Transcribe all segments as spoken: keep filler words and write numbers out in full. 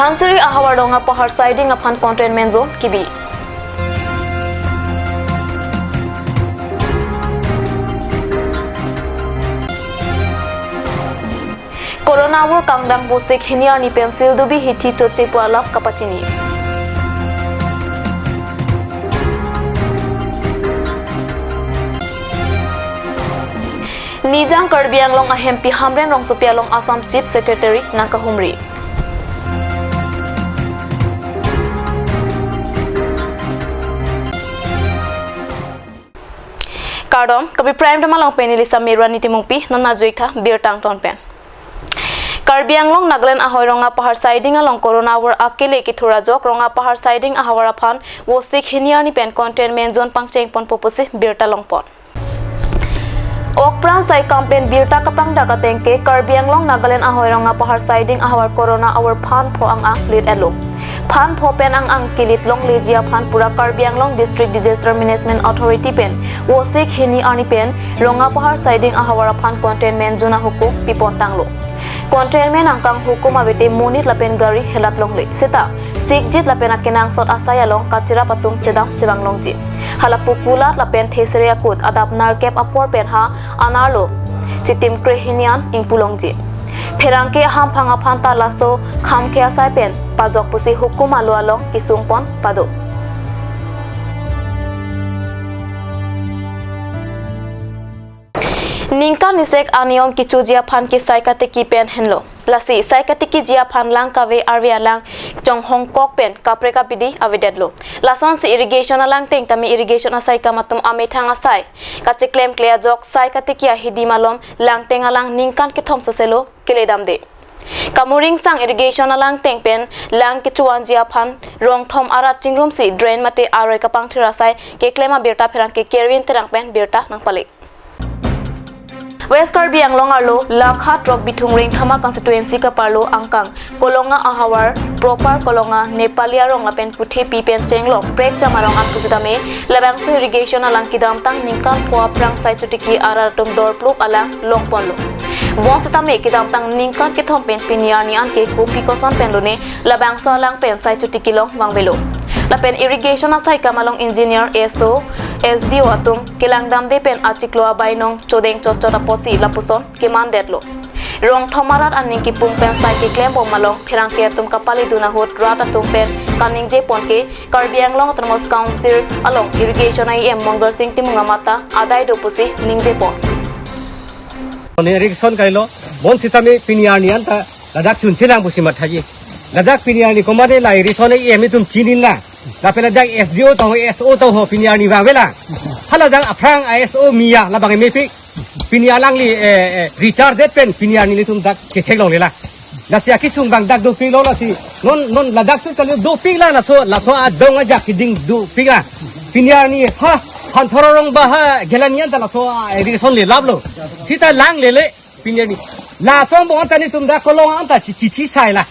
Dhansiri ahavar Rongapahar siding aphan containment zone kebi. Corona avur kangdang Vosik hini arni pen Sildubi hithi choche pu alap kapachini. Nijang Karbi Anglong ahempi Hamren Rongsopi along Assam Chief Secretary nangkahumri. Kardom, Karbi Prime Time along pen neli Samir Rani Timungpi, non arjuik tha birta angton pen. Karbi Anglong Nagaland ahoi Rongapahar siding along Corona avur akele kethur ajok Rongapahar siding ahavar aphan Vosik hini arni pen containment zone pangcheng ponpo pusi birta longpon. Okpran saikam pen birta kapangdak ateng ke Karbi Anglong Nagaland ahoi Rongapahar siding ahavar Corona avur phan pho ang-ang lit-etlo. Phan pho pen ang-ang kelit longleji aphan pura Karbi Anglong District Disaster Management Authority pen Vosik hini arni pen Rongapahar siding ahavar aphan containment zone ahukum pipon tanglo. Containment angkang hukum avete monit lapen gari helat longle. Seta sikjit lapen akenangsot asai along kachirap atum chedam chevang longji. Hala pukulat lapen thesere akut adap nerkep apor pen ha anerlo chitim krehini an ingpu longji. Pherangke ahamphang aphan ta laso khamkhe asai pen pajok pusi hukum alo along kesung pon pado. Ningkan isek anion kechoji aphan ke sai katiki pen henlo. Lasi sai katikiji aphan lang kave arve alang chonghongkok pen kaprek abidi avedetlo. Lasonsi irrigation alangteng tame irrigation asaikam atum amethang asai kacheklemkle ajok sai katiki ahidi malom langteng alang ningkan kethom soselo keledamde. Kamuringsang irrigation alangteng pen lang kecho-anji aphan rong thom arat chingrumsi drain mate aroi kapangthir asai keklem abirta pherangke Kerwin Terang pen birta nangpale. West Karbi Anglong arlo Lakha throk Bithung Rengthama constituency kaparlo angkang Kolonga ahavar proper Kolonga Nepali arong lapen Kuthepi pen chenglok prekjam arong an pusitame labangso irrigation alang kedamtang ningkan pho aphrang sai chotiki arat atum dorplup alang longponlo. Bonsitame kedamtang ningkan kethom pen pini arni an ke kopi koson penlone labangso alang pen sai chotiki long vangvelo. Lapen irrigation asaikam along engineer, S O, S D O atum kelangdamde pen achiklo abainong chodeng chotchot apotsi lapuson kemandetlo. Rong thom arat aning kipung pen sai keklembom along pherangke atum kapaledun ahut rat atum pen kaningje pon ke Karbi Anglong Autonomous Council along irrigation a-E M Mongal Sing Timung amat ta adai do pusi ningje pon. Irrigation kailo, bonsitame pini arni an ta ladak chunchelang pusi mathaji. Ladak pini arni komatne la irrigation a-E M itum chinine la. Lapen ladak S D O tong, S O tong ho pini arni vangvela. Hala dak aphrang a S O miya labang mepik. Pini alangli, eh, eh, retire det pen pini arni ilitum dak kethek longlela. Lasi akesung abang dak dopiklo lasi. Non, non ladak sut kali dopikla laso, laso adong ajak keding dopikla. Pini arni ha, Phanthor arong ba ha, Gelanian ta laso, eh, irrigation le laplo. Sita lang lele, pini arni. Laso angbong anta nelitum dak Kolonga anta chi, chi, chi saila.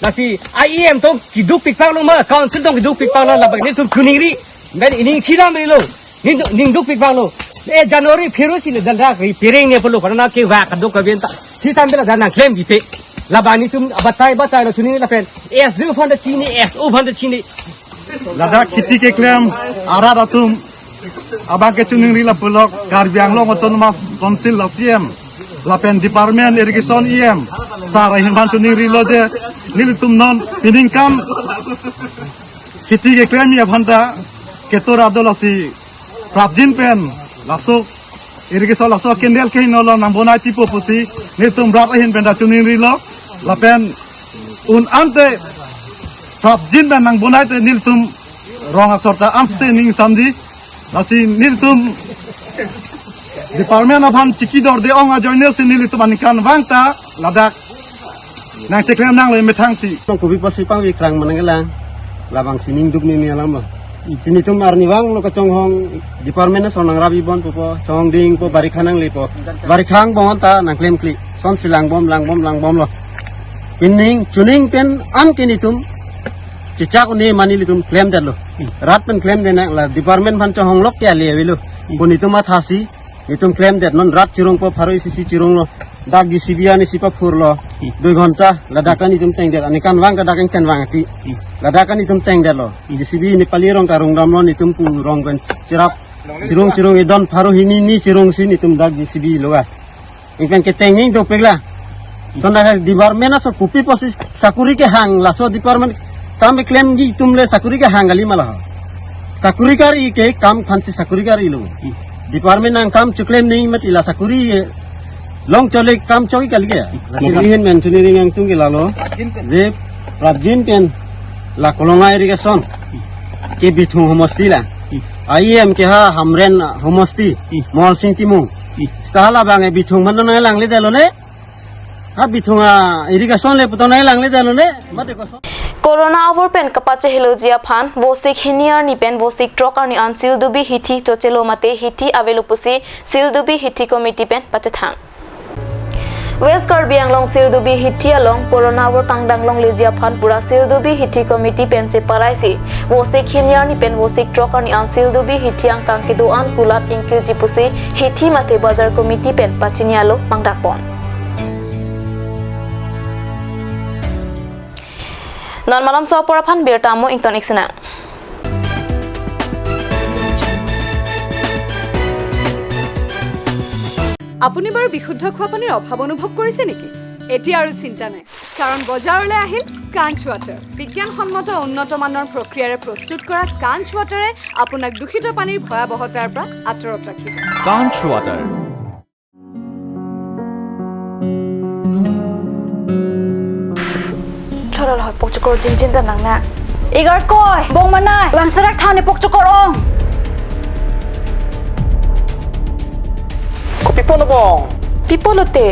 Lasi a-E M tong keduk pikpaklo ma, council tong keduk pikpaklo labang nelitum choningri. Ben ining chilam rilo. Ning, ning duk pikpaklo. Eh, January phiro si le dan rak ri piring ne pulo karena ke wa kaduk kaben ta. Sitame la dan nangklem bipe. Labang nelitum abatai batailo choningri lapen S D O aphan ta chini, S O aphan ta chini. Ladak kheti keklem arat atum abang ke choningri lapulo Karbi Anglong Autonomous Council a-C E M lapen department irrigation E M sar ahin aphan choningrilo je nelitum non peningkan kheti keklem aphan ta ketora do lasi prapjin pen laso irrigation laso canal ke hingno lo nangbonai tipo pusi nelitum rat ahin pen ta choningrilo lapen un ante prapjin pen nangbonai te nelitum rong asor ta amste ning samdi lasi nelitum department aphan chikidorde ong ajoine si nelitum aningkanvang ta ladak nangcheklem nanglo methang si. Tong kopi pusi pangvikrang manang kelang. Labang si ning duk ni ni alam lo. Si nelitum arnivang lo kachonghong department asor nangrap ibon pupo, chonghong dingpo, barikha nanglipo. Barikha angbong ta nangklemkle. Sonsi langbom, langbom, langbomlo. Ining, choning pen an ke nelitum chechak un-e ma nelitum klemdetlo. Rat pen klemdet nang la department aphan chonghonglok ke ale avelo. Pu nelitum mathasi nelitum klemdet non rat chirongpo pharo isi isi chironglo. Dak J C B arni sipa phurlo, dui ghonta, ladak an itum tengdet, ani kanvang ta dak ingkanvang ati. Ladak an itum tengdetlo. J C B Nepali rong karung damlo, itum pu rong pen chirap. Chirung chirung idon pharo hini ni chirung si itum dak J C B lo ga. Ingpen keteng ning dopikla. Sonda department aso kopi posi sakuri kehang, laso department kam keklemji itum le sakuri kehang kali ma la. Sakuri kari ke kam aphansi sakuri karilo. Department nangkam cheklem ning mati la sakuri long chole kam choi kali ke. Lasi hin mentioning angtung ke lalo. Je prapjin pen la Kolonga irrigation ke Bithung homosti la. I M ke ha Hamren homosti. Mol Sing Timung. Seta halabang e Bithung man nanglang le dalo ne. Ha Bithung a irrigation le puton nanglang le dalo ne. Mate koson. Corona avur pen kapacheheloji aphan Vosik hini arni pen Vosik throk arni an Sildubi hithi chochelo mate hithi avelo pusi Sildubi hithi committee pen pachethang. West Karbi Anglong Sildubi hithi along Corona avur kangdang longleji aphan pura Sildubi hithi committee pen cheparai si Vosik hini arni pen Vosik throk arni an Sildubi hithi angkang kedo-an kulat ingkilji pusi hithi mate bazar committee pen pachini alo mangdakpon. Non malom so apor aphan birta mo ington ik sinang. আপুনি বাৰু বিশুদ্ধ খোৱা পানীৰ অভাৱ অনুভৱ কৰিছে নেকি? এতিয়া আৰু চিন্তা নাই, কাৰণ বজাৰলৈ আহিল কাঞ্চ ৱাটাৰ। বিজ্ঞানসন্মত উন্নত মানৰ প্ৰক্ৰিয়াৰে প্ৰস্তুত কৰা কাঞ্চ ৱাটাৰে আপোনাক দূষিত পানীৰ ভয়াৱহতাৰ পৰা আঁতৰত ৰাখিব। Kanch Water. Chorol hoi pokchokor jinjin ta nang na. Igar koi, bong manai, bang serak thani pokchokor ong. Kopi pulo bong? Pi pulo te?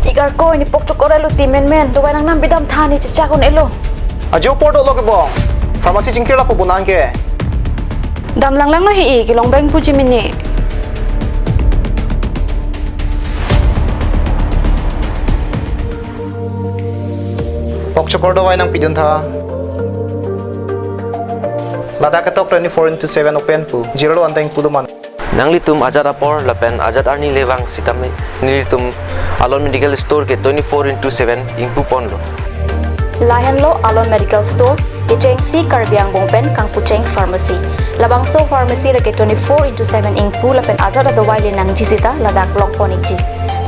Igar koi ni pokchokor elo ti menmen, dovai nangnam bidam thani chechak un-elo. Ajo apor dolo ke bong. Pharmacy chingkir lapu bonang ke. Dam langlanglo hi-i kelong beng puji mini. Pokchokor dovai nangpidun tha. Ladak ketok twenty-four into seven open pu. Zero lo anteng pulo man. Nanglitum ajat apor lapen ajat arni le vang sitame nelitum Alon Medical Store ke twenty-four into seven ingpu ponlo. Lahenlo Alon Medical Store, kechengsi Karbi Angbong pen kangpucheng pharmacy. Labangso pharmacy reke twenty-four into seven ingpu lapen ajat adovai le nangji sita ladak longpon ikji.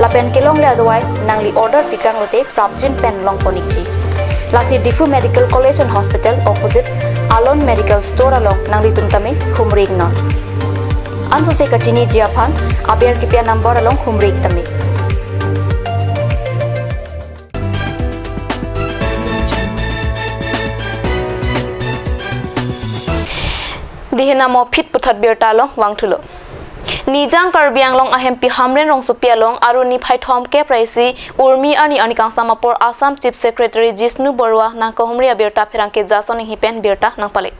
Lapen kelongle adovai nangli order pikang lote prapjin pen longpon ikji. Lasi Diphu Medical College and Hospital opposite Alon Medical Store along nanglitum tame humri iknon. Ansose kachiniji aphan aber kipi a-number along humri ik tame. Dihin amo phit puthot birta along vangthulo. Nijang Karbi Anglong ahempi Hamren rongsopi along Arni phai thomkep ra isi Urmi arni arni kangsam apor Assam Chief Secretary Jishnu Barua nangkahumri abirta pherangke Jason Enghi pen birta nangpale.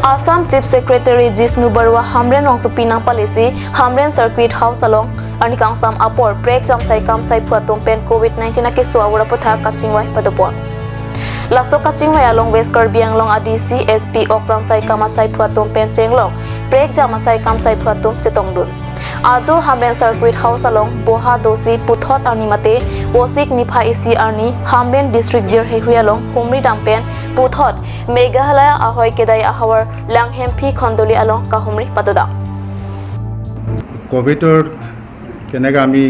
Assam Chief Secretary Jishnu Barua Hamren rongsopi nangpalesi Hamren Circuit House along arni kangsam apor prekjam saikam saiphu atum pen covid nineteen akeso avur aputhak kachingvai padopon. Laso kachingvai along West Karbi Anglong a-D C, S P, ok rang saikam asaiphu atum pen chenglok prekjam asaikam saiphu atum chetongdun. Ajo Hamren Circuit House along boha dosi puthot arni mate Vosik niphai isi arni Hamren District Jirhehui along humri dam pen puthot Meghalaya ahoi kedai ahavar Langhemphi Khondoli along kahumri padodam. কভিডৰ কেনেকৈ আমি,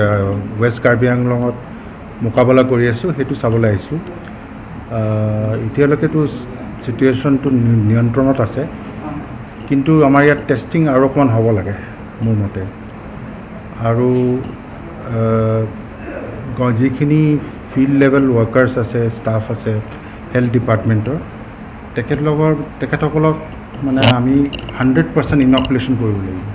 আহ, ৱেষ্ট কাৰ্বি আংলঙত মোকাবিলা কৰি আছোঁ, সেইটো চাবলৈ আহিছোঁ। আহ, এতিয়ালৈকেতো চিটুৱেশ্যনটো নি-, নিয়ন্ত্ৰণত আছে, কিন্তু আমাৰ ইয়াত টেষ্টিং আৰু অকণমান হ'ব লাগে মোৰ মতে। আৰু, আহ, গ-, যিখিনি ফিল্ড লেভেল ৱৰ্কাৰ্ছ আছে, ষ্টাফ আছে হেল্থ ডিপাৰ্টমেণ্টৰ, তেখেতলোকৰ, তেখেতসকলক মানে আমি হাণ্ড্ৰেড পাৰ্চেণ্ট ইনকুলেশ্যন কৰিব লাগিব।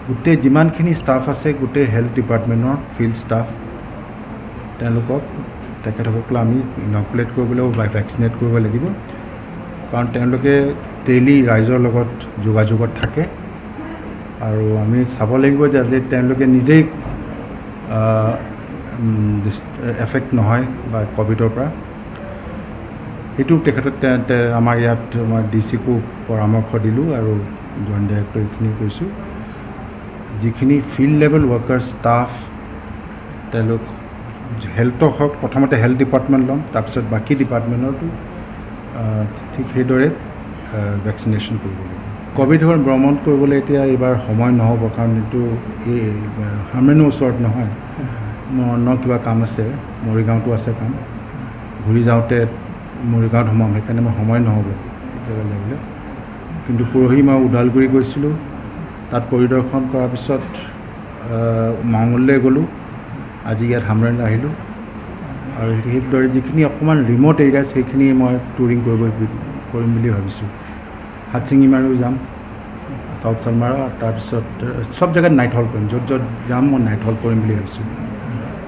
গোটেই যিমানখিনি ষ্টাফ আছে, গোটেই হেল্থ ডিপাৰ্টমেণ্টৰ ফিল্ড ষ্টাফ, তেওঁলোকক, তেখেতসকলক আমি ইনকুলেট কৰিব লাগিব বা ভেকচিনেট কৰিব লাগিব, কাৰণ তেওঁলোকে ডেইলি ৰাইজৰ লগত যোগাযোগত থাকে। আৰু আমি চাব লাগিব যে, যে তেওঁলোকে নিজেই, আহ, উম, ডিছ-, এফেক্ট নহয় বা কভিডৰ পৰা। সেইটো তেখেতক তে-, তে-, আমাৰ ইয়াত আমাৰ ডি চিকো পৰামৰ্শ দিলোঁ আৰু জইণ্ট ডাইৰেক্টৰ এইখিনি কৈছোঁ। যিখিনি ফিল্ড লেভেল ৱৰ্কাৰ ষ্টাফ, তেওঁলোক হেল্থৰ হওক, প্ৰথমতে হেল্থ ডিপাৰ্টমেণ্ট ল'ম, তাৰপিছত বাকী ডিপাৰ্টমেণ্টতো ঠিক সেইদৰে ভেকচিনেশ্যন কৰিব লাগিব। কভিড হ'ল ভ্ৰমণ কৰিবলৈ এতিয়া এইবাৰ সময় নহ'ব, কাৰণ এইটো এই হামেনৰ ওচৰত নহয়, ন ন কিবা কাম আছে, মৰিগাঁৱতো আছে কাম, ঘূৰি যাওঁতে মৰিগাঁৱত সোমাম, সেইকাৰণে মোৰ সময় নহ'ব এতিয়া যাবলৈ। কিন্তু পৰহি মই ওদালগুৰি গৈছিলোঁ, তাত পৰিদৰ্শন কৰাৰ পিছত আহ, মাঙলৈ গ'লোঁ, আজি ইয়াত হামৰেণ আহিলোঁ। আৰু সেইদৰে যিখিনি অকণমান ৰিমট এৰিয়াছ, সেইখিনি মই টুৰিং কৰিব, কৰিম বুলি ভাবিছোঁ। হাতচিঙিমাৰো যাম, চাউথ চালমাৰা, তাৰপিছত আহ, চব জেগাত নাইট হল কৰিম, য'ত য'ত যাম মই নাইট হল কৰিম বুলি ভাবিছোঁ।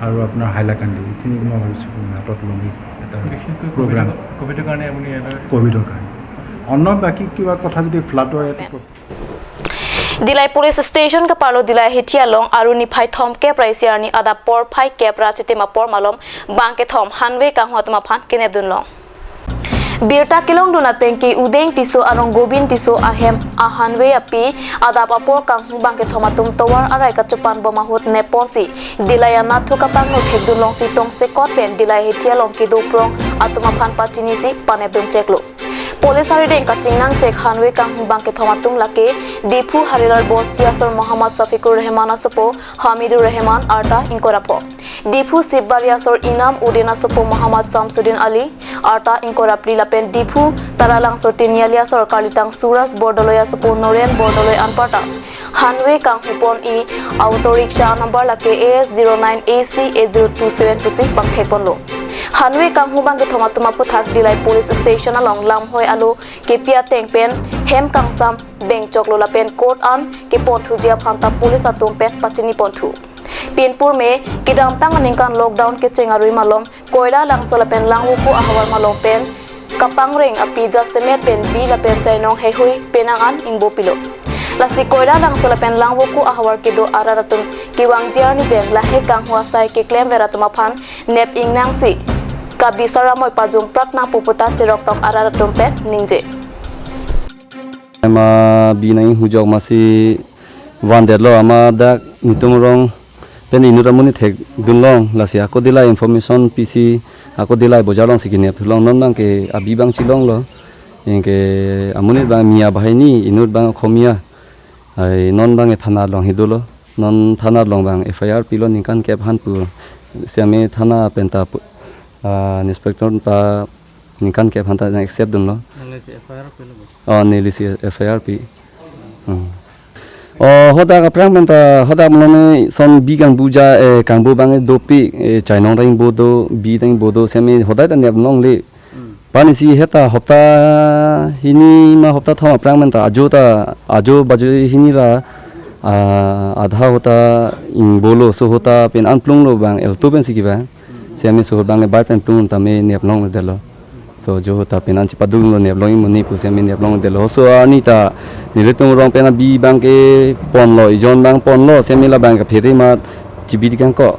আৰু আপোনাৰ হাইলাকান্দি, এইখিনি মই ভাবিছোঁ হাতত লমি এটা বিশেষকৈ প্ৰগ্ৰাম। কভিডৰ, কভিডৰ কাৰণে আপুনি ইয়ালৈ কভিডৰ কাৰণে। অন্য বাকী কিবা কথা যদি ফ্লাডৰ ইয়াতে ক- Dillai Police Station kaparlo Dillai Hithi along Aru niphai thomkep ra isi arni adap porphai kep ra chitim apor malom bangkethom hanve kanghu atum aphan kenepdunlong. Birta kelongdun atengke Udeng Tisso arong Gobin Tisso ahem ahanve api adap apor kanghu bangkethom atum tovar arai kachopan bom ahut nepponsi Dillai anatthu kapangno thekdunlongsi tongsekot pen Dillai Hithi along kedo prong atum aphan pachinisi panepdun cheklo. Police arideng kachingnang chek hanve kanghu bangkethom atum lake Diphu Harilal Bosti asor Muhammad Safikur Rehman asopo Hamidur Rehman arta ingkoi ra pho. Diphu Sibari asor Inam Udin asopo Muhammad Samsudin Ali arta ingkoi ra phli lapen Diphu Taralangso Tiniali asor Karlitang Suraj Bordoloi asopo Noren Bordoloi anparta hanve kanghu pon-i auto rickshaw number lake A S zero nine A C eight zero two seven pusi bangthek ponlo. Hanve kanghu bangkethom atum aputhak Dillai Police Station along lamhoi alo kepi ateng pen hem kangsam bengchoklo lapen court an keponthuji aphanta police atum pen pachini ponthu. Pinpur me kedamtang aningkan lockdown kecheng arui malom Koila Langso lapen Langvoku ahavar malom pen kapangreng api jasemet pen bi lapen chainong heihui penang an ingbo pilo. Lasi Koila Langso lapen Langvoku ahavar kedo arat atum kevangji arni pen lahei kanghu asai keklemver atum aphan nep ingnangsi kabi saramoi pajum pratnang pu puta cheroktok arat atum pen ningje. Ema bi nang hujok masi vandetlo ama dak nitum rong pen inut amonit thekdunlong, lasi ako Dillai information pisi ako Dillai bojar alongsi kenepthulong, non bangke abi bang chilonglo. Anke amonit bang Miya banghini, inut bang Okhomia. Ai non bang e thana along hidolo. Non thana along bang F I R pilo ningkan kep han pu. Siame thana penta pu-, ah, inspector ta ningkan kep han ta accept dunlo. Nanglisi F I R pilo bo? Oh, nelisi F I R pi. Hmm. Oh, hodak aphrang penta, hodak malom me son bi kangbuja, eh, kangbu bang e dopik, eh, chainong ta ingbo do, bi ta ingbo do, siame hodak ta nep longle. Hmm. Panisi heta hopta hini ma hopta thom aphrang penta ajo ta, ajo bajo hini ra, ah, adha hodak ingbolo, so hodak pen anplunglo bang elto pensi kevang. Siame so bang le bai pen plung tame nep longledetlo. So jo hodak pen an chipadunlo nep long imuni pu siame nep longledetlo. So arni ta nelitum rong pen abi bangke ponlo, ijon bang ponlo, siame la bang kaphere ma chibi dikang ko.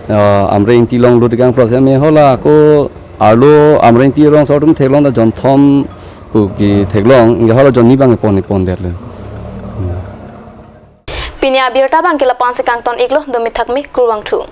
Ah, Amreng Ingti along lo dikang pro siame hala ko arlo Amreng Ingti rong so atum theklong ta jon thom pu ketheklong, anke hala jon ni bang pon pondetlo. Hmm. Pini abirta bangke la-an si kangton-iklo, domi thakmi, kurvangthu.